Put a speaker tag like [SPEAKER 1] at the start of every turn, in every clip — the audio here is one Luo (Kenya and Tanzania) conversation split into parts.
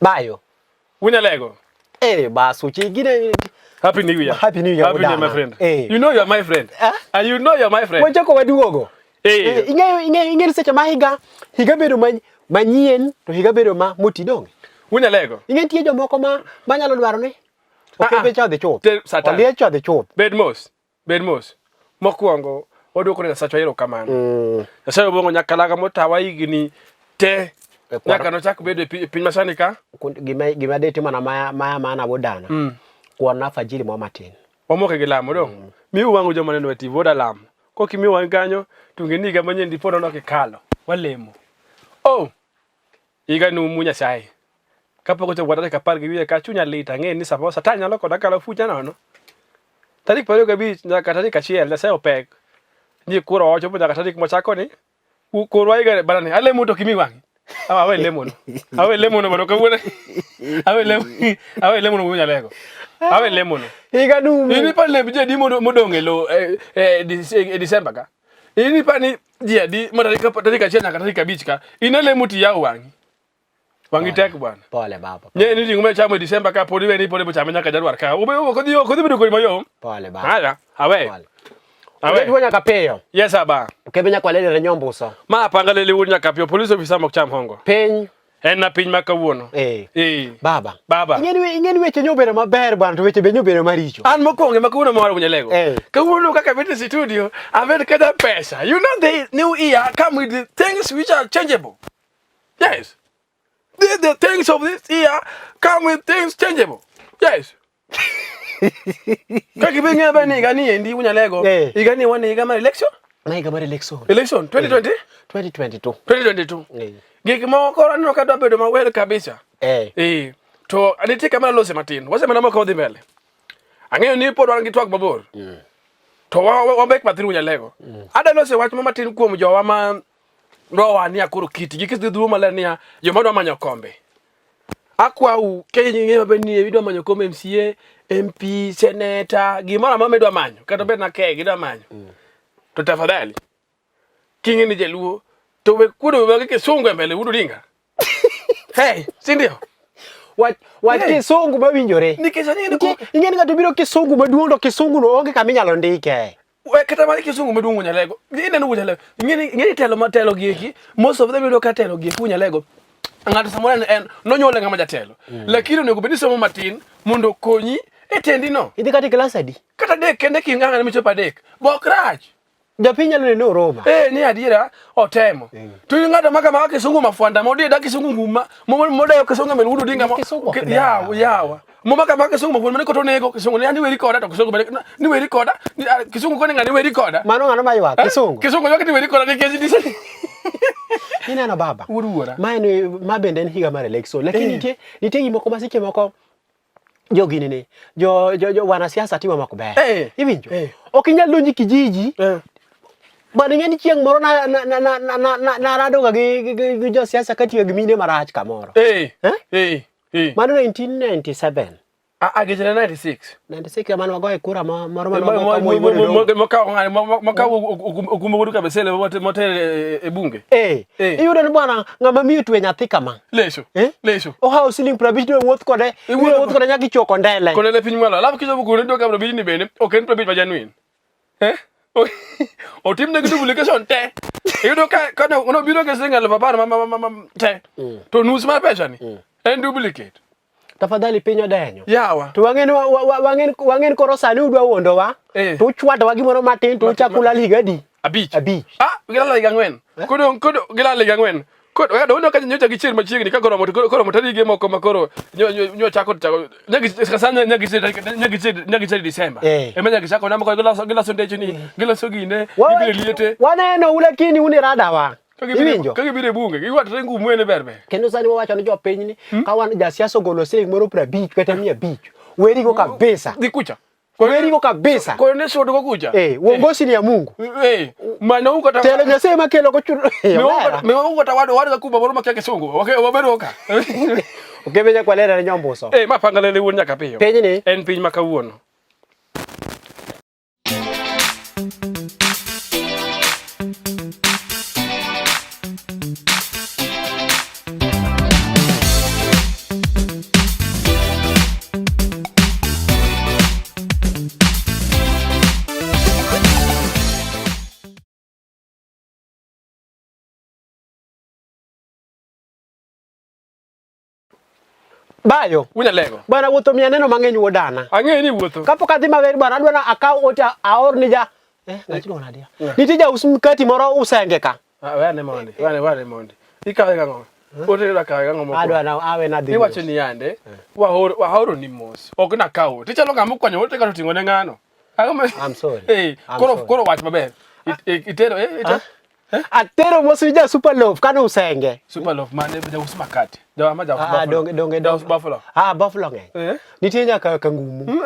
[SPEAKER 1] Bayo.
[SPEAKER 2] Unyalego.
[SPEAKER 1] Eh, basu chigine.
[SPEAKER 2] Happy New Year.
[SPEAKER 1] Happy New Year.
[SPEAKER 2] Happy New Year, my friend.
[SPEAKER 1] Eh.
[SPEAKER 2] You know you are my friend.
[SPEAKER 1] Eh?
[SPEAKER 2] And you know you are my friend.
[SPEAKER 1] Wachako waduogo.
[SPEAKER 2] Eh.
[SPEAKER 1] Eh, ing'eyo ing'eyo ing'eyo seche ma higa higa bedo ma manyien to higa bedo ma moti donge.
[SPEAKER 2] Unyalego.
[SPEAKER 1] Ing'e nitie jomoko ma manyalo dwaro ni okebe
[SPEAKER 2] Ah, ah.
[SPEAKER 1] cha odhi chuth.
[SPEAKER 2] Te- Satan.
[SPEAKER 1] Oliech odhi chuth.
[SPEAKER 2] Bed mos. Bed mos. Mokwongo, wadwoko ne Nyasachwa erokamano.
[SPEAKER 1] Mm.
[SPEAKER 2] Nyasaye obong'o nyakalaga motawa higni te.
[SPEAKER 1] E kwar-
[SPEAKER 2] Nyaka nochak bedo e e piny masani ka.
[SPEAKER 1] Gima gima de timo na maya maya mana wodana.
[SPEAKER 2] Mm.
[SPEAKER 1] Kuon na fajiri mo matin.
[SPEAKER 2] Wamoke gi lamo dong. Mi uwang'o joma neno e TV oda lamo. Kok imiyo wang' kanyo, to ng'e ni higa manyien dipo nono kikalo. Walemo. Oh! Higa numu Nyasaye. Kapok ochopo tarik apar gi wiye ka chunya lit ang'e ni samoro Satan nyalo koda kalo fucha nono. Tarik 25 nyaka tarik achiel Nyasaye opek. Ni koro ochopo nyaka tarik mochako ni korwa higa bana ni alemo to kimi wang'i. Awa awe lemo no. Awe lemo no bado kawuono. Awe lemo awe lemo no wuoyo nyalego. Awe lemo no.
[SPEAKER 1] Higa numu.
[SPEAKER 2] Ini pa lemb ji adi modong' e lo e, e, e Disemba ka. Ini pa ni ji adi ma tarik tarik achiel nyaka tarik abich ka. In alemo to iyawo wang'i. Wang'i tek bwana.
[SPEAKER 1] Pole baba.
[SPEAKER 2] Nye ni ring'o michamo e Disemba ka pod iwe ni pod ibochame nyaka Januar ka. Ube ok odhi ok odhi bedo kodi mayom.
[SPEAKER 1] Pole baba.
[SPEAKER 2] Haya, awe.
[SPEAKER 1] Pole.
[SPEAKER 2] Awe.
[SPEAKER 1] Tuo nyaka piyo.
[SPEAKER 2] Yes aba.
[SPEAKER 1] Kebe nyaka walele nyombuso.
[SPEAKER 2] Ma apanga lele wuod nyaka piyo police officer mok cham hongo.
[SPEAKER 1] Piny.
[SPEAKER 2] En na piny ma kawuono.
[SPEAKER 1] Eh.
[SPEAKER 2] Eh.
[SPEAKER 1] Baba.
[SPEAKER 2] Baba.
[SPEAKER 1] Ing'eni ing'eni weche nyobedo maber bwana to weche be nyobedo maricho.
[SPEAKER 2] An mokwongo ema kawuono moro Bunyalego.
[SPEAKER 1] Eh.
[SPEAKER 2] Kawuono kaka abet e studio, abet kata pesa. You know the new year come with the things which are changeable. Yes. The things of this year come with things changeable. Yes. Kaka ibe ng'eyo ni higa ni endi Bunyalego.
[SPEAKER 1] Eh.
[SPEAKER 2] Higa ni wan e higa mar election.
[SPEAKER 1] Ma higa mar election.
[SPEAKER 2] Election 2020?
[SPEAKER 1] 2022.
[SPEAKER 2] 2022.
[SPEAKER 1] Eh.
[SPEAKER 2] Gik moko koro aneno ka dwa bedo mawer kabisa.
[SPEAKER 1] Eh.
[SPEAKER 2] Eh, to nitie kama nalose matin. Wasemana moko odhi mbele. Ang'eyo ni pod wan gi twak mabor. To wabek matin Bunyalego. Adwa loso wach mo matin kuom jowa ma dwa wania koro kitgi kis dholuo maler niya joma dwa manyo kombe. Akwau ka ing'eyo maber ni idwa manyo kombe MCA, MP, senator, gimoro amora midwa manyo kata obed na keg idwa manyo. To tafadhali king'e ni jaluo to we kuodo we gi kisungu e mbele Wuod Odinga. Hey, si ndio?
[SPEAKER 1] Wach wach
[SPEAKER 2] Eh.
[SPEAKER 1] kisungu mawinjore.
[SPEAKER 2] Nikech ang'eyo ni
[SPEAKER 1] Nitie- Ing'e ni ng'ato biro kisungu maduong' to kisungu no onge kama inyalo ndike.
[SPEAKER 2] We kata mana kisungu maduong' Wunyalego. Ineno Wunyalego. Ing'e ni telo ma telo gi eki, most of them yudo ka telo gi eki Wunyalego. Ng'ato samoro en, en nonyuole ng'ama jatelo. Lakini onego bed ni somo matin mondo okonyi e tendi no.
[SPEAKER 1] Idhi kata e klas adi?
[SPEAKER 2] Kata adek kende king'ang'ane michopo adek. Bok rach.
[SPEAKER 1] Japiny nyalo neno ni oroma.
[SPEAKER 2] Eh, ni adiera otemo. To in ng'ato maka maka kisungu mafwanda modi da kisungu nguma modeyo kisungu mel wudu dinga mo
[SPEAKER 1] Kisungu ok
[SPEAKER 2] yawa
[SPEAKER 1] dew.
[SPEAKER 2] yawa. Moma kama kisungu mafwanda mane koto nego kisungu ni ani weri koda to kisungu bende ni weri koda ni ah, kisungu koni ng'ani weri koda.
[SPEAKER 1] Mano ng'ano maywak?
[SPEAKER 2] Eh?
[SPEAKER 1] Kisungu.
[SPEAKER 2] Kisungu ywak ni weri koda nikech ni
[SPEAKER 1] Ineno baba.
[SPEAKER 2] Wuod wuora.
[SPEAKER 1] Ma en ma bende en higa mar election. Lakini
[SPEAKER 2] Eh.
[SPEAKER 1] nitie nitie gik moko ma seche moko jo gini ni jo jo jo wanasiasa timo mok ber.
[SPEAKER 2] Eh.
[SPEAKER 1] Iwinjo?
[SPEAKER 2] Eh.
[SPEAKER 1] Ok inyal donjo e kijiji.
[SPEAKER 2] Eh.
[SPEAKER 1] Bwana ing'e ni chieng' moro na na na na na na na naradoga gi gi gi, gi josiasa katiyo gi mine marach kamoro.
[SPEAKER 2] Eh.
[SPEAKER 1] Eh?
[SPEAKER 2] Eh. Eh.
[SPEAKER 1] Mano 1997.
[SPEAKER 2] Ah, ah, gichene 96.
[SPEAKER 1] 96 ema ne wagoye kura moro mane wago ka Moi wuod Odongo.
[SPEAKER 2] Mokawo ng'ani mokawo okumba wuod Kabasele motere e bunge.
[SPEAKER 1] Eh.
[SPEAKER 2] Eh.
[SPEAKER 1] Iyudo ni bwana ng'ama miyo twe nyathi kama.
[SPEAKER 2] Leso.
[SPEAKER 1] Eh?
[SPEAKER 2] Leso.
[SPEAKER 1] Ohawo siling 50 dwe wuoth kode.
[SPEAKER 2] Iwuotho
[SPEAKER 1] Iwuoth kode nyaka ichoko ndele.
[SPEAKER 2] Kod piny mwalo. Alafu kichopo kuno iyudo ka 50 ni bende ok en 50 ma genuine. Eh? Otimne gi duplication te. Iyudo ka ka nobiro gi siling 10,000 ma te. To nus mar pesa ni en duplicate.
[SPEAKER 1] Tafadhali piny odenyo.
[SPEAKER 2] Yawa.
[SPEAKER 1] To wang'en wang'en wang'en koro sani udwa wuondowa.
[SPEAKER 2] Eh.
[SPEAKER 1] To uchwadowa gimoro matin to uchako ulal higa adi?
[SPEAKER 2] Abich.
[SPEAKER 1] Abich.
[SPEAKER 2] Ah, gilalo higa ang'wen. Kodo kodo gilalo higa ang'wen. Kodo kado ka nyocha gichier machiegni ka koromo koromo tarige moko ma koro nyo chako chako nyagi sasa nyagi nyagi nyagi chier December.
[SPEAKER 1] Eh.
[SPEAKER 2] Ema nyagi chako namo giloso giloso ndeche ni giloso gine gibiro liete.
[SPEAKER 1] Waneno u lakini un e radawa.
[SPEAKER 2] Ka gibiro
[SPEAKER 1] Iwinjo?
[SPEAKER 2] ka gibiro e bunge giwatore ngumu ne ber ber.
[SPEAKER 1] Kendo sani wawacho ni jopiny ni ka wan jasiasa ogolo siling moro 50 kata 500, werigo kabisa.
[SPEAKER 2] Dhi kucha.
[SPEAKER 1] Werigo kabisa.
[SPEAKER 2] Koyo ne sodo go kucha.
[SPEAKER 1] Eh, uongozi ni ya Mungu.
[SPEAKER 2] Eh, mano uko ta
[SPEAKER 1] Telo Nyasaye makelo go chulo.
[SPEAKER 2] Me uko ta wado wado kuba moro makia kisungu. Okay, wabedo ka.
[SPEAKER 1] Okebe nyakwalera ne nyombuso.
[SPEAKER 2] Eh, ma pangalele wuon nyaka piyo.
[SPEAKER 1] Piny ni
[SPEAKER 2] En piny ma kawuono.
[SPEAKER 1] Bayo.
[SPEAKER 2] Wunya lego.
[SPEAKER 1] Bwana wuotho miya neno mang'eny wuod dana.
[SPEAKER 2] Ang'eyo ni wuotho.
[SPEAKER 1] Kapok adhi maber bwana adwa na akaw ote aor ni ja eh ng'achi luongo nade?
[SPEAKER 2] Yeah.
[SPEAKER 1] Nitie jaus mkati moro Usenge ka.
[SPEAKER 2] Ah, wene mondi. Wene wene mondi. Ikawe gang'o? Ote da kawe gang'o moko.
[SPEAKER 1] Adwa na awe na dhi.
[SPEAKER 2] Iwacho ni yande wahoro wahoro ni mos. Ok na kawo. Tichalo ng'ama okwanyo ote kata oting'o ne ng'ano. Ang'o ma-
[SPEAKER 1] I'm sorry.
[SPEAKER 2] Eh,
[SPEAKER 1] I'm
[SPEAKER 2] koro
[SPEAKER 1] sorry.
[SPEAKER 2] koro wach maber. Itero eh itero.
[SPEAKER 1] Atero mos ni ja super loaf kane Usenge.
[SPEAKER 2] Super loaf mane jaus makate. Jawa ma jaus
[SPEAKER 1] Ah,
[SPEAKER 2] buffalo.
[SPEAKER 1] donge donge
[SPEAKER 2] Jaus buffalo.
[SPEAKER 1] Ah, buffalo ng'eny.
[SPEAKER 2] Eh?
[SPEAKER 1] Nitie nyaka kangumu.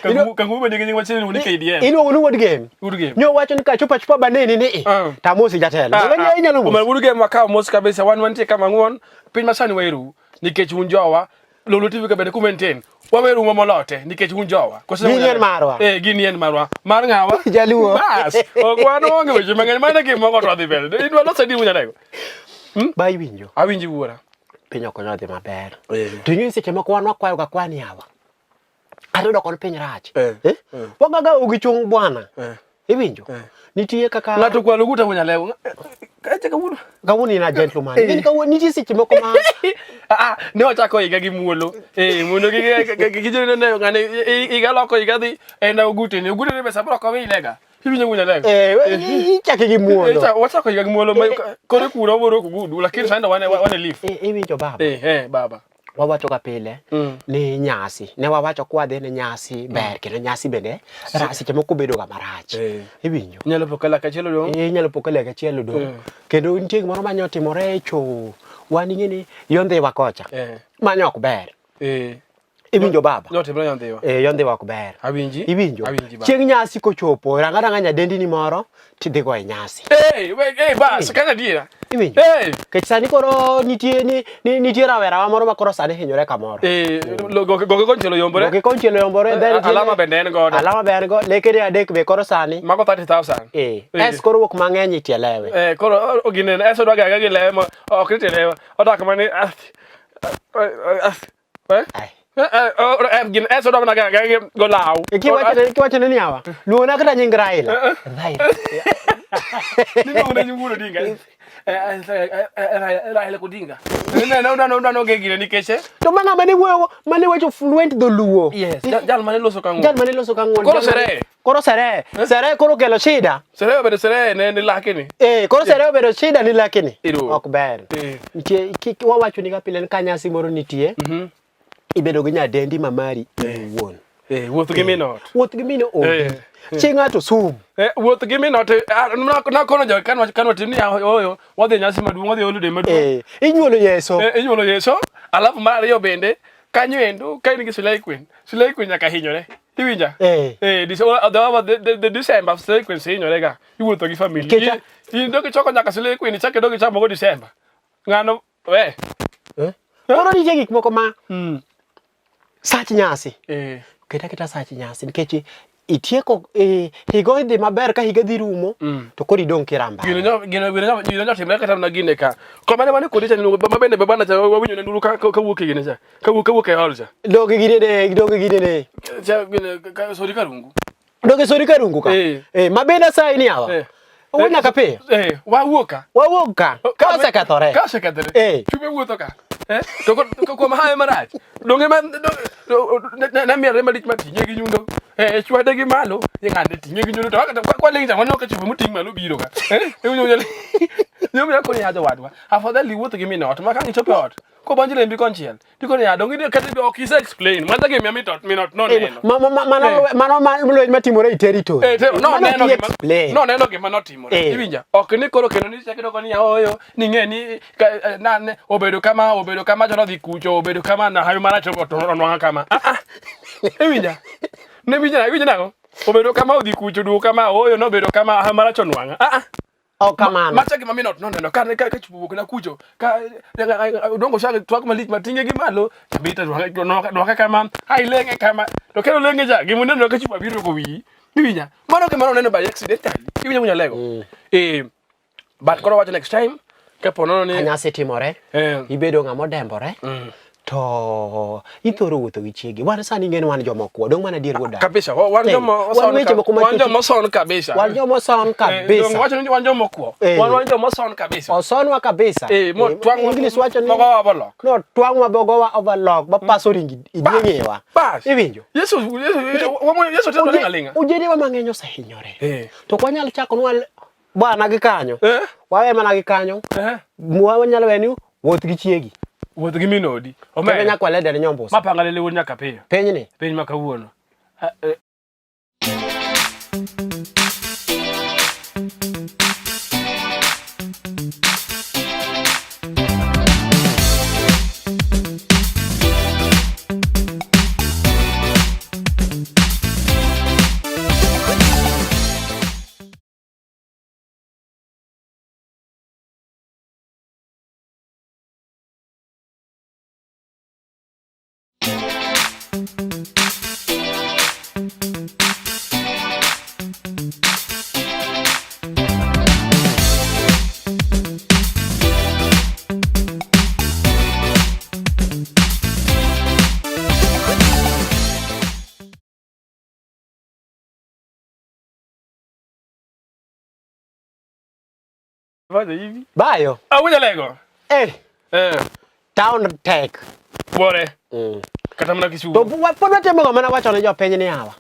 [SPEAKER 2] Kangumu kangumu bende nigi nying machielo iluongo ni KDM.
[SPEAKER 1] Iluongo ni wuod game.
[SPEAKER 2] Wuod game.
[SPEAKER 1] Nyo wacho ni kachupa chupa baneni ni i.
[SPEAKER 2] Ah.
[SPEAKER 1] Tamosi jatelo.
[SPEAKER 2] Ah,
[SPEAKER 1] Donge
[SPEAKER 2] ah.
[SPEAKER 1] inyalo mos.
[SPEAKER 2] Omer wuod game wakawo mos kabisa wan wantie kama ng'won piny masani weru nikech un jowa Lolo TV ka bende ku maintain waweru ma molote nikech un jowa Koso
[SPEAKER 1] Gin en marwa.
[SPEAKER 2] eh gin en marwa mar ng'awa
[SPEAKER 1] Jaluo.
[SPEAKER 2] bas ok wan onge weche mang'eny mana gimoko to wadhi mbele idwa loso di wunyalego
[SPEAKER 1] Ba iwinjo.
[SPEAKER 2] awinji wuora
[SPEAKER 1] Piny ok onyal dhi maber.
[SPEAKER 2] Eh.
[SPEAKER 1] To ing'e ni seche moko wan wakwayo ga kwani yawa. Kata odoko ni piny rach.
[SPEAKER 2] Eh.
[SPEAKER 1] Eh? Wagaga ugi chung bwana.
[SPEAKER 2] Eh.
[SPEAKER 1] Iwinjo? Nitie kaka
[SPEAKER 2] ng'ato kwalo guta wunyalego kache kawuono
[SPEAKER 1] kawuono in a gentleman. Ing'e ni kawuono nitie seche moko ma
[SPEAKER 2] Ah, ne wachako higa gi muolo. Eh, muolo gi gi gi gi ne ng'ane higa loko higa dhi en ogute ni ogute ni pesa bro ok wilega. Iwinjo wunya lego.
[SPEAKER 1] eh ichake gi muolo.
[SPEAKER 2] Wachako higa gi muolo ma kore kuro waboro kugudu lakini sani wane wane leaf.
[SPEAKER 1] Eh, Iwinjo baba.
[SPEAKER 2] Eh, eh baba.
[SPEAKER 1] Wawacho ga pile
[SPEAKER 2] Mm.
[SPEAKER 1] ni nyasi ne wawacho kwadhi ni nyasi ber kendo nyasi bende seche moko bedo ga marach.
[SPEAKER 2] Eh.
[SPEAKER 1] Iwinjo?
[SPEAKER 2] Inyalo po kala kachielo dong.
[SPEAKER 1] Eh, inyalo po ka lek achiel odong'.
[SPEAKER 2] Mm.
[SPEAKER 1] Kendo nitie gimoro mane otimore e cho wan ing'e ni yondhiwa kocha.
[SPEAKER 2] Eh.
[SPEAKER 1] Mano ok ber.
[SPEAKER 2] Eh.
[SPEAKER 1] Iwinjo baba?
[SPEAKER 2] Notimre nyandhiwa.
[SPEAKER 1] Eh, yondhiwa ok ber.
[SPEAKER 2] Awinji.
[SPEAKER 1] Iwinjo?
[SPEAKER 2] Awinji baba.
[SPEAKER 1] Chieng' nyasi kochopo, rang aranga nyadendi ni moro tidhigo e nyasi.
[SPEAKER 2] Eh, we eh bas kana diera.
[SPEAKER 1] Iwinjo?
[SPEAKER 2] Eh.
[SPEAKER 1] Nikech sani koro nitie ni, ni, nitie rawerawa moro ma koro sani hinyore kamoro.
[SPEAKER 2] Eh, goke goke konchiel oyombore.
[SPEAKER 1] Goke konchiel oyombore, then nitie-
[SPEAKER 2] Alama bende en godo.
[SPEAKER 1] Alama be en go, lekene adek be koro sani.
[SPEAKER 2] Mago 30,000.
[SPEAKER 1] Eh, S koro wuok mang'eny e tie lewe.
[SPEAKER 2] Eh, koro ogine eso dwa gaga gi lewe mo ok ni tie lewe. Odak mani ah ah eh
[SPEAKER 1] Ai.
[SPEAKER 2] eh eh gin eso dwa mana gaga gi go law.
[SPEAKER 1] Kiwacho ne ni yawa, luongna kata nying Raila. Raila.
[SPEAKER 2] Niluongo ne nying wuon Odinga. Raila Odinga. Ne ne no no no ge gine nikech eh.
[SPEAKER 1] To mana mane wuoyo, mane wacho fluent dholuo.
[SPEAKER 2] Yes, jal mane loso ka
[SPEAKER 1] Jal mane loso ka ng'uon.
[SPEAKER 2] Koro
[SPEAKER 1] jal mane-
[SPEAKER 2] Sere.
[SPEAKER 1] Koro sere. Sere koro kelo shida.
[SPEAKER 2] Sere obedo sere ne ni lakini.
[SPEAKER 1] Eh, koro sere obedo shida ni lakini.
[SPEAKER 2] Ero.
[SPEAKER 1] Ok ber.
[SPEAKER 2] Eh.
[SPEAKER 1] Nitie kik wawacho ni ka pile ni ka nyasi moro nitie, ibedo gi nyadendi ma mari iwuon.
[SPEAKER 2] Eh, wuoth gi min ot.
[SPEAKER 1] Wuoth gi min odi.
[SPEAKER 2] Eh.
[SPEAKER 1] Chi ng'ato sum.
[SPEAKER 2] Eh, wuoth gi min ot nakono jo kan kan watim ni oyo wadhi e nyasi maduong' wadhi e holiday maduong'.
[SPEAKER 1] Eh, inyuolo Yeso.
[SPEAKER 2] Eh, inyuolo Yeso alafu mar ariyo bende kanyo endo ka in gi Sulai Queen Sulai Queen nyaka hinyore iwinja
[SPEAKER 1] Eh.
[SPEAKER 2] eh the, the, the December Sulai Queen hinyore ga iwuotho gi family
[SPEAKER 1] Nikech-
[SPEAKER 2] in dog ichoko nyaka Sulai Queen ichako idog ichamo go December ng'ano we
[SPEAKER 1] Eh? Koro nitie gik moko ma
[SPEAKER 2] mm.
[SPEAKER 1] sach nyasi.
[SPEAKER 2] eh
[SPEAKER 1] Ket aketa sach nyasi nikech itieko eh, higa idhi maber ka higa dhi rumo
[SPEAKER 2] Mm.
[SPEAKER 1] to koro idong' kiramba.
[SPEAKER 2] gino nyo gino gino nyo gino nyo timre kata mana gine ka ko mane mane kodi cha niluongo ma bende babana cha wawinjo ne nduru ka ka wuok e gine cha ka wuok ka wuok e hall cha
[SPEAKER 1] Donge ginene, donge ginene.
[SPEAKER 2] cha gine ka sori karungu
[SPEAKER 1] Donge sori karungu ka.
[SPEAKER 2] Eh.
[SPEAKER 1] Eh, ma bende asayi ni yawa.
[SPEAKER 2] Eh.
[SPEAKER 1] Wuo nyaka piyo.
[SPEAKER 2] eh wawuok ka
[SPEAKER 1] Wawuog ka. Ka osekethore.
[SPEAKER 2] Ka osekethore.
[SPEAKER 1] Eh.
[SPEAKER 2] Chumbe wuotho ka. Eh? To kuom hawe marach. Donge ma ne miere malich mating'e gi nyundo. Eh, chwade gi malo, ye ng'ane ting'e gi nyundo. To kata kwa ling' cha waneno ka chumbe moting' malo biro ka. Eh? Iwinjo nyalo. Nyomi akoni ya jowadwa. Afadhali iwuoth gi min ot ma ka ichopo e ot. Kobonji lembi konchiel. Tikoni ya donge ni kata ok ise explain. Mano gima mit ot min ot noneno.
[SPEAKER 1] Mano mano lweny matimore e territory.
[SPEAKER 2] Eh,
[SPEAKER 1] Mano
[SPEAKER 2] noneno
[SPEAKER 1] ok
[SPEAKER 2] gima
[SPEAKER 1] explain.
[SPEAKER 2] noneno gima notimore.
[SPEAKER 1] Eh.
[SPEAKER 2] Iwinja? Ok ni koro kendo ni chak idoko ni ooyo ni ng'e ni ka, na, ne, obedo kama obedo kama to nodhi kucho obedo kama na hayo marach to onwang'a kama. Ah, ah. Iwinja? Ne winja, iwinja nang'o? Obedo kama odhi kucho duogo kama ooyo nobedo kama ah, marach onwang'a. Ah ah.
[SPEAKER 1] Ok kamano.
[SPEAKER 2] Macha gima minot noneno ka ka ka chupo wuok na kucho ka odongo shaka twak malich matinge gi malo tabita dwaka kama ai lenge kama to kelo lenge ja gima neno ka chupa biro ko wiyi iwinja mano gima noneno by accidentally iwinja munya lego eh but koro wacho next time kapo nono ni
[SPEAKER 1] Ka nyasi timore,
[SPEAKER 2] eh
[SPEAKER 1] ibedo ng'ama odembore, to ithoro wuotho gi chiegi. Wan sani ing'e ni wan joma okwo, dong' mana adier wuod dala.
[SPEAKER 2] kabisa wan
[SPEAKER 1] Eh,
[SPEAKER 2] joma
[SPEAKER 1] wan
[SPEAKER 2] oson
[SPEAKER 1] weche moko
[SPEAKER 2] wan
[SPEAKER 1] machocho-
[SPEAKER 2] joma oson kabisa
[SPEAKER 1] Wan joma oson
[SPEAKER 2] Eh,
[SPEAKER 1] kabisa.
[SPEAKER 2] dong' wacho ni wan joma okwo
[SPEAKER 1] Eh.
[SPEAKER 2] wan joma oson kabisa
[SPEAKER 1] Osonwa kabisa.
[SPEAKER 2] eh mo
[SPEAKER 1] Eh,
[SPEAKER 2] twang'
[SPEAKER 1] English wacho ni
[SPEAKER 2] mogo wa bolok
[SPEAKER 1] no twang'wa bogowa overlock bapaso ringi idieng'ewa.
[SPEAKER 2] Bas.
[SPEAKER 1] Iwinjo?
[SPEAKER 2] Yesu Yesu Yesu tendo linga linga.
[SPEAKER 1] Ojedewa mang'eny osehinyore.
[SPEAKER 2] Eh.
[SPEAKER 1] To ok wanyal chako nwa bwana gi kanyo.
[SPEAKER 2] Eh.
[SPEAKER 1] Wawe mana gi kanyo.
[SPEAKER 2] Eh.
[SPEAKER 1] Wanyalo we ni wuoth gi chiegi.
[SPEAKER 2] Wuoth gi minodi.
[SPEAKER 1] Kendo
[SPEAKER 2] Omera.
[SPEAKER 1] nyaka walede ne nyombusa.
[SPEAKER 2] Mapanga lele wuod nyaka piyo.
[SPEAKER 1] Pinyni.
[SPEAKER 2] Piny ma kawuono. Fanya hivi.
[SPEAKER 1] Bayo.
[SPEAKER 2] Awinjo lego.
[SPEAKER 1] Eh.
[SPEAKER 2] Eh.
[SPEAKER 1] Town tek.
[SPEAKER 2] Bore. Kata mana Kisumu.
[SPEAKER 1] To pod watemo ga mana wacho ne jopiny ni yawa.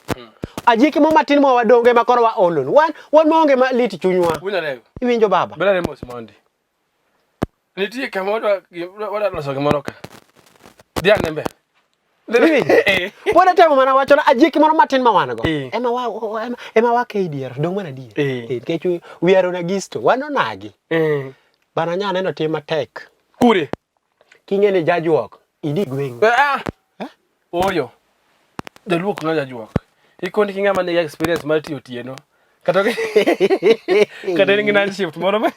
[SPEAKER 1] Ajiki mo matin ma wadonge ma koro waolonu. Wan maonge ma lit chunywa.
[SPEAKER 2] Winjo lego.
[SPEAKER 1] Iwinjo baba?
[SPEAKER 2] Bela ne mos mondi. Nitie kama wadwa loso gimoro ka. Dhi ane mbele.
[SPEAKER 1] Iwinjo?
[SPEAKER 2] Eh.
[SPEAKER 1] Pod atemo mana wacho na ajiki moro matin ma wan go.
[SPEAKER 2] Eh.
[SPEAKER 1] Ema wake e dier, dong' mana adier.
[SPEAKER 2] Eh.
[SPEAKER 1] Eh, Nikech we are on agisto, wan onagi.
[SPEAKER 2] Eh.
[SPEAKER 1] Bana nya neno tim matek.
[SPEAKER 2] Kure.
[SPEAKER 1] King'e ni jajuok, idi gweng'u.
[SPEAKER 2] Ah. Oyo. Jaluo ok ng'a jajuok. Ikondi ki ng'ama nigi experience mar tiyo otieno. Kata in gi night shift moro ma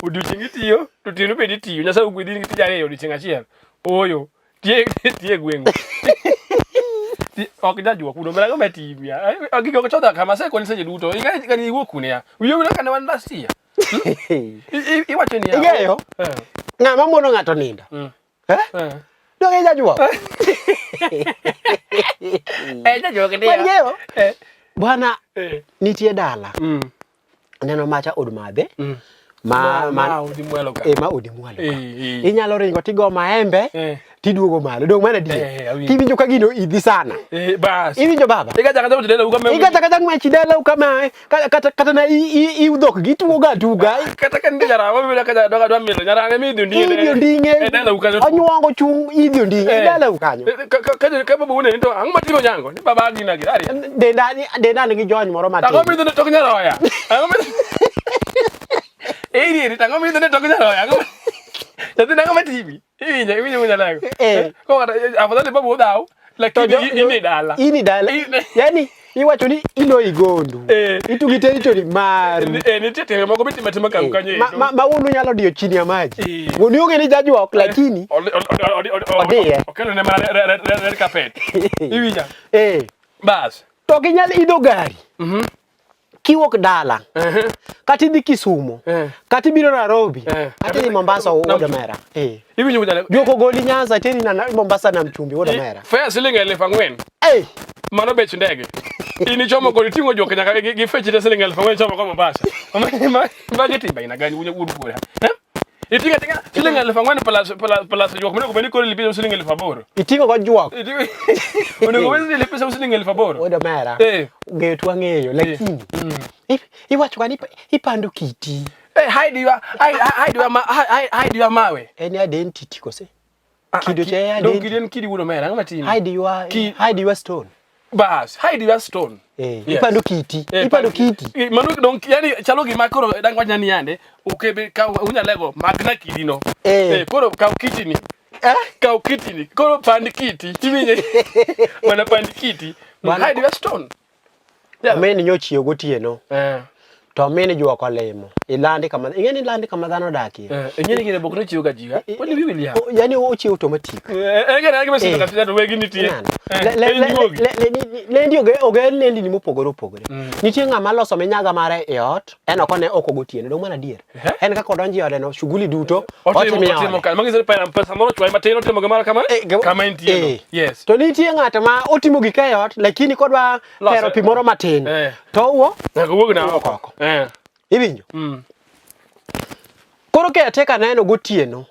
[SPEAKER 2] odiochieng' itiyo to otieno bende itiyo. Nyasaye ogwedhi in gi tich ariyo odiochieng' achiel. Oyo. Tiye tiye gweng'u. Ok jajuok uno mera ng'ama timia. Gigo ok chodha kama asekoni seche duto. Ing'e kani iwuok kune ya. Wiyi owil kane wan last year. Iwacho niya.
[SPEAKER 1] Ing'eyo?
[SPEAKER 2] Eh.
[SPEAKER 1] Ng'ama mono ng'ato nindo. Eh?
[SPEAKER 2] Eh.
[SPEAKER 1] Donge jajuok?
[SPEAKER 2] Eh, jajuok ndiyo.
[SPEAKER 1] Wang'eyo?
[SPEAKER 2] Eh.
[SPEAKER 1] Bwana,
[SPEAKER 2] Eh.
[SPEAKER 1] nitie dala. Neno macha od madhe.
[SPEAKER 2] Ma udi mwalo ka.
[SPEAKER 1] Eh, ma udi mwalo ka.
[SPEAKER 2] Eh, eh.
[SPEAKER 1] Inyalo ringo tigo maembe
[SPEAKER 2] Eh.
[SPEAKER 1] tiduogo malo. Dong' mana adier.
[SPEAKER 2] Eh, awinjo.
[SPEAKER 1] Kiwinjo ka gino idhi sana.
[SPEAKER 2] Eh, bas.
[SPEAKER 1] Iwinjo baba?
[SPEAKER 2] Igacha kacha mchidela ukame.
[SPEAKER 1] Igacha kacha ng'wech dala kama kata na i dhok gituoga atuga.
[SPEAKER 2] Kata ka nitie nyarama mibiro kacha dwa dwa mielo nyarame midhi onding'e.
[SPEAKER 1] Idhi onding'e.
[SPEAKER 2] E dala ukanyo.
[SPEAKER 1] Onyuongo chung' idhi onding'e.
[SPEAKER 2] Eh.
[SPEAKER 1] E dala ukanyo.
[SPEAKER 2] Eh, Ka baba uneni to ang'o matimo nyango? Ni baba gina gi ari.
[SPEAKER 1] Denda nigi jony moro matin.
[SPEAKER 2] Ang'o midhi ne tok nyaroya? Ang'o midhi? Eh, iri ang'o midhi ne tok nyaroya? Ang'o? Nyathina ang'o matimi? Iwinjo iwinjo wuon Nyalego.
[SPEAKER 1] Eh.
[SPEAKER 2] Ko kata afadhali babu odhaw
[SPEAKER 1] To
[SPEAKER 2] lakini in e dala.
[SPEAKER 1] In e dala.
[SPEAKER 2] In-
[SPEAKER 1] Yani iwacho ni iloyi gondu.
[SPEAKER 2] Eh.
[SPEAKER 1] Itugi territory mari.
[SPEAKER 2] Eh, nitie timbe moko mitimo atima kam kanyo
[SPEAKER 1] Ma,
[SPEAKER 2] endo.
[SPEAKER 1] ma wuonu nyalo diyo chini ya maji.
[SPEAKER 2] Eh.
[SPEAKER 1] Wuonu onge ni jajuok lakini Odiye.
[SPEAKER 2] Okelo ne mana red carpet. Iwinja?
[SPEAKER 1] eh
[SPEAKER 2] Bas.
[SPEAKER 1] to ok inyal idho gari. Kiwuok dala. Kata idhi Kisumo.
[SPEAKER 2] Eh.
[SPEAKER 1] Kata ibiro Nairobi.
[SPEAKER 2] Eh.
[SPEAKER 1] Kata idhi Mombasa
[SPEAKER 2] Nam
[SPEAKER 1] wuod
[SPEAKER 2] Chumbi.
[SPEAKER 1] omera. Eh.
[SPEAKER 2] Iwinjo wuod Nyalego?
[SPEAKER 1] Juok ogoli Nyanza teri na Mombasa nam chumbi wuod omera.
[SPEAKER 2] Fare siling 4,000.
[SPEAKER 1] Eh.
[SPEAKER 2] Mano bech ndege. In ichomo kod iting'o juok nyaka gi fechi te siling 4,000 ichomo ko Mombasa. Magi timbe aina gani wuod wuora? Eh? Iting'o ating'a siling 4,000 plus juok monego bed ni koro ilipi siling 8,000.
[SPEAKER 1] Iting'o go juok.
[SPEAKER 2] Onego bed ni ilipi siling 8,000.
[SPEAKER 1] Wuod omera.
[SPEAKER 2] Eh.
[SPEAKER 1] Ng'eyo to wang'eyo lakini iwacho ga ni ipando kiti.
[SPEAKER 2] Eh, hide your mawe.
[SPEAKER 1] En identity kose? Kido cha e
[SPEAKER 2] Dong
[SPEAKER 1] identity.
[SPEAKER 2] kidi en kidi wuod omera, ang'o matimi?
[SPEAKER 1] Hide your stone.
[SPEAKER 2] Bas, hide your stone.
[SPEAKER 1] Eh,
[SPEAKER 2] Yes.
[SPEAKER 1] ipando kiti.
[SPEAKER 2] Eh,
[SPEAKER 1] Ipando kiti.
[SPEAKER 2] Mano dong yani chalo gima koro dang wachna ni yande okebe ka unyalego magna kidi no.
[SPEAKER 1] Eh.
[SPEAKER 2] Koro kaw kiti ni.
[SPEAKER 1] Eh?
[SPEAKER 2] Kaw kiti ni. Koro pand kiti. Tiwinje. Bwana pand kiti.
[SPEAKER 1] Bwana-
[SPEAKER 2] Hide your stone. Yeah.
[SPEAKER 1] Min nyochiew gotieno.
[SPEAKER 2] Eh.
[SPEAKER 1] To min juok olimo. Ilandi kama ing'e ni ilandi kama dhano odakie.
[SPEAKER 2] Eh, ing'e ni gine bok nochiwo ga ji, eh? Kwani wi William?
[SPEAKER 1] Yani ochiwo automatic.
[SPEAKER 2] Eh, eh, gine gima
[SPEAKER 1] Eh.
[SPEAKER 2] sito ka to wegi nitie.
[SPEAKER 1] Ineno?
[SPEAKER 2] Eh,
[SPEAKER 1] Le- le-
[SPEAKER 2] en
[SPEAKER 1] le-
[SPEAKER 2] juogi.
[SPEAKER 1] Lendi oger lendini mopogore opogore. Nitie ng'ama loso minyaga mare e ot, en ok one oko gotieno, dong' mano adier.
[SPEAKER 2] Eh?
[SPEAKER 1] En kaka odonjo e ode no, shughuli duto
[SPEAKER 2] Otimo
[SPEAKER 1] otimo e
[SPEAKER 2] otimo
[SPEAKER 1] ode.
[SPEAKER 2] ka. Mangi pesa pesa moro chwaye matin otimo gimoro kama.
[SPEAKER 1] Eh,
[SPEAKER 2] Kama entie no.
[SPEAKER 1] Eh.
[SPEAKER 2] Yes.
[SPEAKER 1] To nitie ng'at ma otimo gike e ot, lakini kodwa
[SPEAKER 2] Lose.
[SPEAKER 1] tero pi moro matin,
[SPEAKER 2] Eh.
[SPEAKER 1] to owuok
[SPEAKER 2] Nyaka wuog na
[SPEAKER 1] Owuok
[SPEAKER 2] oko.
[SPEAKER 1] oko.
[SPEAKER 2] Eh.
[SPEAKER 1] Iwinjo? Koro caretaker neno gotieno,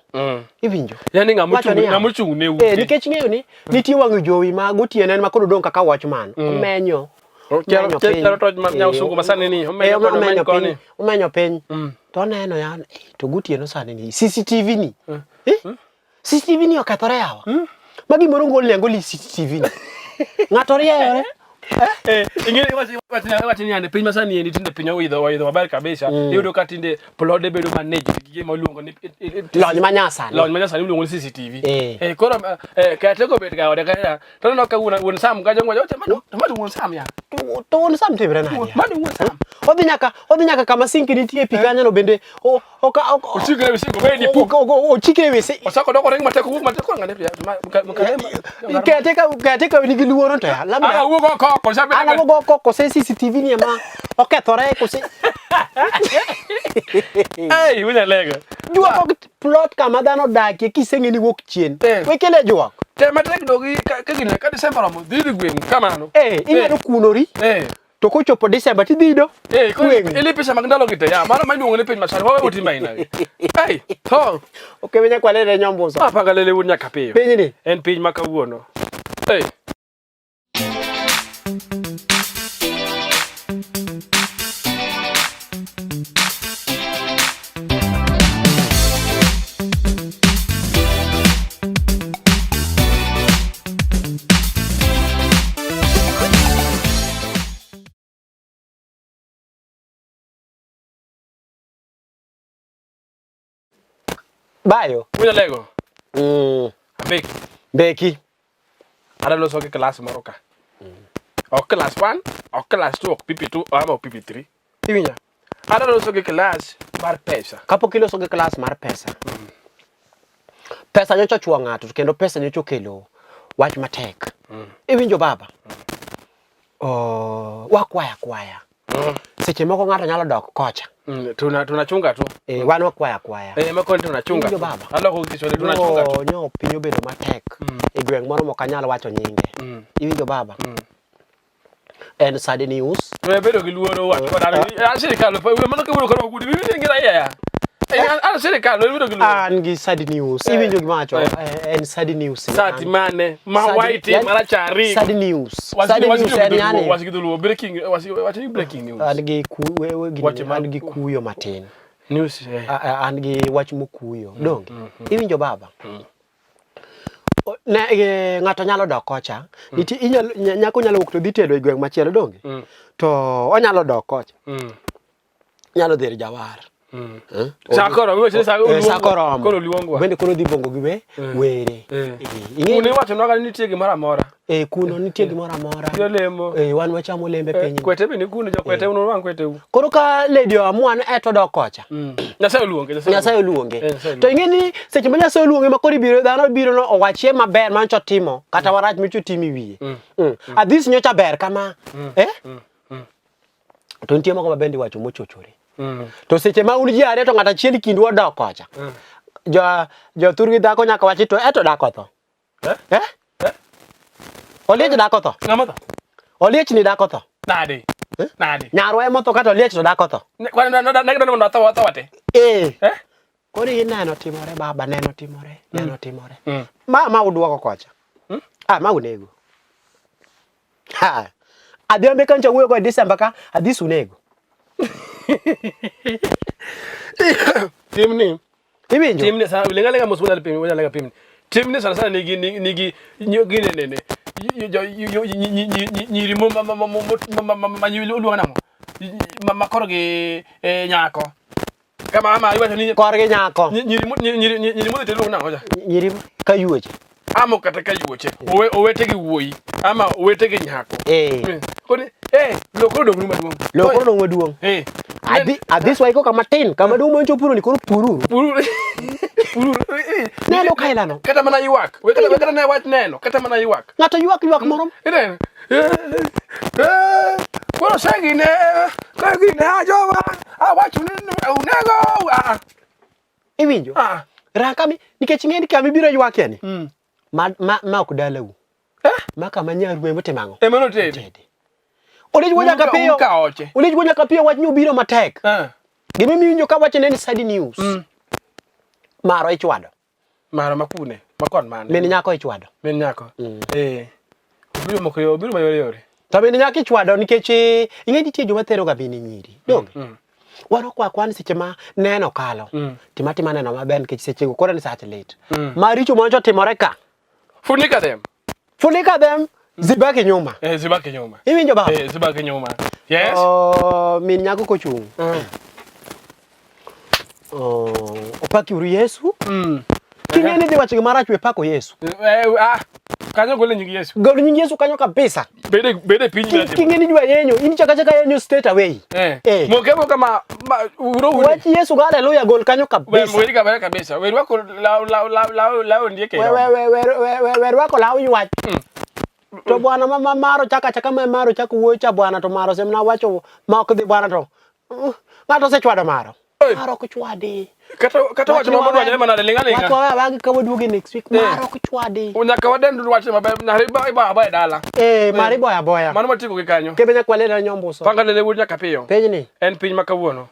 [SPEAKER 1] iwinjo?
[SPEAKER 2] Yani ng'ama
[SPEAKER 1] Wacho
[SPEAKER 2] ochung'
[SPEAKER 1] niya,
[SPEAKER 2] ng'ama ochung' ne
[SPEAKER 1] Eh,
[SPEAKER 2] ute.
[SPEAKER 1] nikech ng'eyo ni nitie wang' jowi ma gotieno en ma koro odong' kaka watchman, omenyo.
[SPEAKER 2] Chalo
[SPEAKER 1] omenyo piny.
[SPEAKER 2] chalo torch ma
[SPEAKER 1] Eh,
[SPEAKER 2] nyausungu ma sani ni. Omenyo
[SPEAKER 1] eh,
[SPEAKER 2] koni omenyo
[SPEAKER 1] omenyo
[SPEAKER 2] koni.
[SPEAKER 1] piny, omenyo piny. To oneno ya, eh, to gotieno sani ni CCTV ni. Eh? CCTV ni okethore yawa. Ma gimoro ngol ni angoli CCTV ni. Ng'ato rieyore.
[SPEAKER 2] Eh, ing'e iwacho ni yande piny masani endi tinde piny oidho oidho maber kabisa. Iyudo ka tinde plode bedo managed gi gima iluongo ni
[SPEAKER 1] Lony ma nyasani.
[SPEAKER 2] Lony ma nyasani iluongo ni CCTV.
[SPEAKER 1] Eh.
[SPEAKER 2] Eh, koro eh, caretaker obet ga ode kacha. To aneno ka wuon wuon Sam kacha ngwacho, "Oche, mano mano wuon Sam ya.
[SPEAKER 1] To wuon Sam timre nade? ya?
[SPEAKER 2] Mano wuon Sam.
[SPEAKER 1] Odhi nyaka kama sinki nitie pi kanyo no bende o oka ok
[SPEAKER 2] Ochikre e wi sinko, bende puk.
[SPEAKER 1] ochikre e wi si
[SPEAKER 2] Osako doko ring matek owuok matek koro ng'ane mka
[SPEAKER 1] caretaker caretaker nigi luoro to ya. Labda
[SPEAKER 2] Ah, wuok oko oko sa
[SPEAKER 1] an awuok oko kose CCTV ni ema okethore kose
[SPEAKER 2] Ei, wunya lega.
[SPEAKER 1] juok ok plot kama dhano odakie kiseng'e ni wuok chien.
[SPEAKER 2] Eh.
[SPEAKER 1] Wekele juok.
[SPEAKER 2] Tem matek dogi ka ka gine ka Desemba romo dhi dhi gweng' kamano.
[SPEAKER 1] Eh, inyalo kunori
[SPEAKER 2] Eh.
[SPEAKER 1] to kochopo Desemba tidhi do.
[SPEAKER 2] Eh, koro
[SPEAKER 1] gweng'.
[SPEAKER 2] ili pesa mag ndalo gi te ya, mano ma iluongo ni piny masani, wawe otim aina gi. Ei, tho.
[SPEAKER 1] Ok nyaka walere nyombuso.
[SPEAKER 2] Apanga lele wuod nyaka piyo.
[SPEAKER 1] Pinyni.
[SPEAKER 2] En piny ma kawuono. Ei.
[SPEAKER 1] Bayo.
[SPEAKER 2] Wuod Alego. Abek.
[SPEAKER 1] Mbeki.
[SPEAKER 2] Adwa loso gi klas moro ka. Ok class 1, ok class 2, ok PP2, ama ok PP3. Iwinja? Adwa loso gi klas mar pesa.
[SPEAKER 1] Kapok iloso gi klas mar pesa. Pesa nyocha ochwo ng'ato to kendo pesa nyocha okelo wach matek. Iwinjo baba? Oh, wakwaya kwaya. Seche moko ng'ato nyalo dok kocha.
[SPEAKER 2] Tunachunga tu.
[SPEAKER 1] Eh, wan wakwaya kwaya.
[SPEAKER 2] Eh, makoni tunachunga.
[SPEAKER 1] Iwinjo
[SPEAKER 2] tu.
[SPEAKER 1] baba?
[SPEAKER 2] Aloko Kiswahili tunachunga tu.
[SPEAKER 1] Nyo piny obedo matek e gweng' moro mok anyal wacho nyinge. Iwinjo baba? En sad news.
[SPEAKER 2] To bedo gi luoro wach kod an an sirikal mano kawuono koro gudi mimi ni raia ya. Eh, an sirikal bedo gi luoro.
[SPEAKER 1] An gi sad news. Iwinjo gima awacho?
[SPEAKER 2] Eh.
[SPEAKER 1] En sad news.
[SPEAKER 2] Sati mane ma
[SPEAKER 1] Sad-
[SPEAKER 2] white
[SPEAKER 1] yani-
[SPEAKER 2] marachari.
[SPEAKER 1] Sad news. Sad news en yani
[SPEAKER 2] Wach gi dholuo breaking wach ni breaking news.
[SPEAKER 1] an gi ku, we, we, gini,
[SPEAKER 2] Wach ma-
[SPEAKER 1] an gi kuyo matin.
[SPEAKER 2] News eh.
[SPEAKER 1] An gi wach mokuyo. Donge? Iwinjo baba? Ne, e, ng'ato nyalo dok kocha. Nitie inyalo nyako nyalo wuok to dhi tedo e gweng' machielo donge? To onyalo dok kocha. Nyalo dhi ir jawar. Eh?
[SPEAKER 2] Sa koro wiwacho ni sa
[SPEAKER 1] Eh, sa koromo.
[SPEAKER 2] Koro luongwa.
[SPEAKER 1] Bende koro dhi bongo gi we were.
[SPEAKER 2] Eh.
[SPEAKER 1] Eh, ing'e
[SPEAKER 2] Kuno iwacho nwa ni nitie gimoro amora.
[SPEAKER 1] eh, kuno nitie gimoro amora.
[SPEAKER 2] Ji olemo.
[SPEAKER 1] Eh, wan wachamo olembe
[SPEAKER 2] Eh,
[SPEAKER 1] piny.
[SPEAKER 2] Kwete be ni kuno jokwete un urwang' kweteu.
[SPEAKER 1] Koro ka Lady oamua ni eto dok kocha.
[SPEAKER 2] Nyasaye oluonge.
[SPEAKER 1] Nyasaye oluonge.
[SPEAKER 2] Eh, Nyasaye
[SPEAKER 1] To ing'e ni seche ma Nyasaye oluonge ma koro ibiro dhano biro no owachie maber ma nyocha otimo kata marach nyocha otimo e wiye. Adhis nyocha ber kama. Eh? To nitie moko ma bende iwacho mochochore. To seche ma un ji ariyo to ng'ato achiel kindu odok kocha. Jo jo thurgi dhako nyaka wachi to eto dak otho.
[SPEAKER 2] Eh?
[SPEAKER 1] Eh?
[SPEAKER 2] Eh?
[SPEAKER 1] Oliech dak otho.
[SPEAKER 2] Ng'ama tho?
[SPEAKER 1] Oliech ni dak otho.
[SPEAKER 2] Nade?
[SPEAKER 1] Eh?
[SPEAKER 2] Nade?
[SPEAKER 1] Nyarwa ema otho kata Oliech to dak otho.
[SPEAKER 2] Kwani ne gidwaro mondo atho atho wate?
[SPEAKER 1] Eh.
[SPEAKER 2] Eh?
[SPEAKER 1] Koro ineno timore baba, neno timore, neno timore. Ma uduoko kocha. Ah, ma unego. Ha. Adhiambe kancha wuoyo go e December ka, adhi unego.
[SPEAKER 2] Timni.
[SPEAKER 1] Iwinjo?
[SPEAKER 2] Timni sana lenga lenga mos wala pim wala lenga pim. Timni sana sana nigi nigi nigi nene. Nyiri mo ma ma ma ma ma ma nyiri luongo nang'o? Ma koro gi nyako. Kama ama iwacho ni
[SPEAKER 1] Korgi nyako.
[SPEAKER 2] Nyiri nyiri nyiri modhi te luongo nang'o cha?
[SPEAKER 1] Nyiri Ka yuoche.
[SPEAKER 2] Ama kata ka yuoche. Owe owete gi wuoyi ama owete gi nyako.
[SPEAKER 1] Eh.
[SPEAKER 2] Koni eh lo koro dong' maduong'.
[SPEAKER 1] Lo koro dong' maduong'.
[SPEAKER 2] Eh.
[SPEAKER 1] Adhi adhi swaiko kama tin, kama duong' mancho puro ni koro pururu.
[SPEAKER 2] Pururu. Pururu.
[SPEAKER 1] Neno kailano.
[SPEAKER 2] Kata mana ywak. We kata kata ne wach neno, kata mana ywak.
[SPEAKER 1] Ng'ato ywak ywak moro.
[SPEAKER 2] Ineno. Koro segine, kagine ajowa, awacho ni unego. Ah.
[SPEAKER 1] Iwinjo?
[SPEAKER 2] Ah.
[SPEAKER 1] Raka mi nikech ing'e ni kama ibiro ywakie ni. Ma ma ma ok dalau.
[SPEAKER 2] Eh?
[SPEAKER 1] Ma kama nyaru ema otimo ang'o?
[SPEAKER 2] Ema notede.
[SPEAKER 1] Tede. Olich wuo nyaka piyo.
[SPEAKER 2] Ka oche.
[SPEAKER 1] Olich wuo nyaka piyo wach ni obiro matek.
[SPEAKER 2] Eh.
[SPEAKER 1] Gima imiwinjo ka wacho ne ni sad news. Maro ichwado.
[SPEAKER 2] Maro makune, makon mane.
[SPEAKER 1] Min nyako ichwado.
[SPEAKER 2] Min nyako. Eh. Obiro moko yo, obiro mayore yore.
[SPEAKER 1] To min nyako ichwado nikech eh, ing'e nitie joma thero ga mine nyiri. Donge? Wan ok wakwan seche ma neno kalo. Tima tima neno maber nikech sechego koro ni sach lit. Maricho manyocha otimore ka.
[SPEAKER 2] Funika them.
[SPEAKER 1] Funika them, zibaki nyuma.
[SPEAKER 2] Eh, zibaki nyuma.
[SPEAKER 1] Iwinjo baba?
[SPEAKER 2] Eh, zibaki nyuma. Yes.
[SPEAKER 1] Oh, min nyako kochung'. Oh, opaki uru Yesu. King'e ni dhi wacho gima rach we pako Yesu.
[SPEAKER 2] Eh, ah. Kanyo gole nying Yesu.
[SPEAKER 1] Gol nying Yesu kanyo kabisa.
[SPEAKER 2] Bede bede piny
[SPEAKER 1] Ki- King'e ni jwa yenyo, in chaka chaka yenyo straight away.
[SPEAKER 2] Eh.
[SPEAKER 1] Eh.
[SPEAKER 2] Moke moka ma ma uro uro.
[SPEAKER 1] Wach Yesu ga haleluya gol kanyo
[SPEAKER 2] We
[SPEAKER 1] kabisa.
[SPEAKER 2] weri kabisa kabisa. We rwako law law law law law ndieke.
[SPEAKER 1] We we we we we we we rwako law ywach. To bwana ma ma maro chaka chaka ma maro chako wuoyo cha bwana to maro semna wacho ma ok dhi bwana to. Ng'ato osechwado maro.
[SPEAKER 2] Oi.
[SPEAKER 1] Maro ok chwadi.
[SPEAKER 2] Kata kata wacho ma dwanyore manade linga linga.
[SPEAKER 1] Wach wawe awagi ka waduoge next week.
[SPEAKER 2] Eh.
[SPEAKER 1] Maro ok chwadi.
[SPEAKER 2] Nyaka wadend wach maber. Nyaka iba iba aba e dala.
[SPEAKER 1] Eh, maro iboyo aboya.
[SPEAKER 2] Mano matieko gi kanyo.
[SPEAKER 1] Kebe nyaka walera nyombuso.
[SPEAKER 2] Panga lele wuod nyaka piyo.
[SPEAKER 1] Pinyni.
[SPEAKER 2] En piny ma kawuono.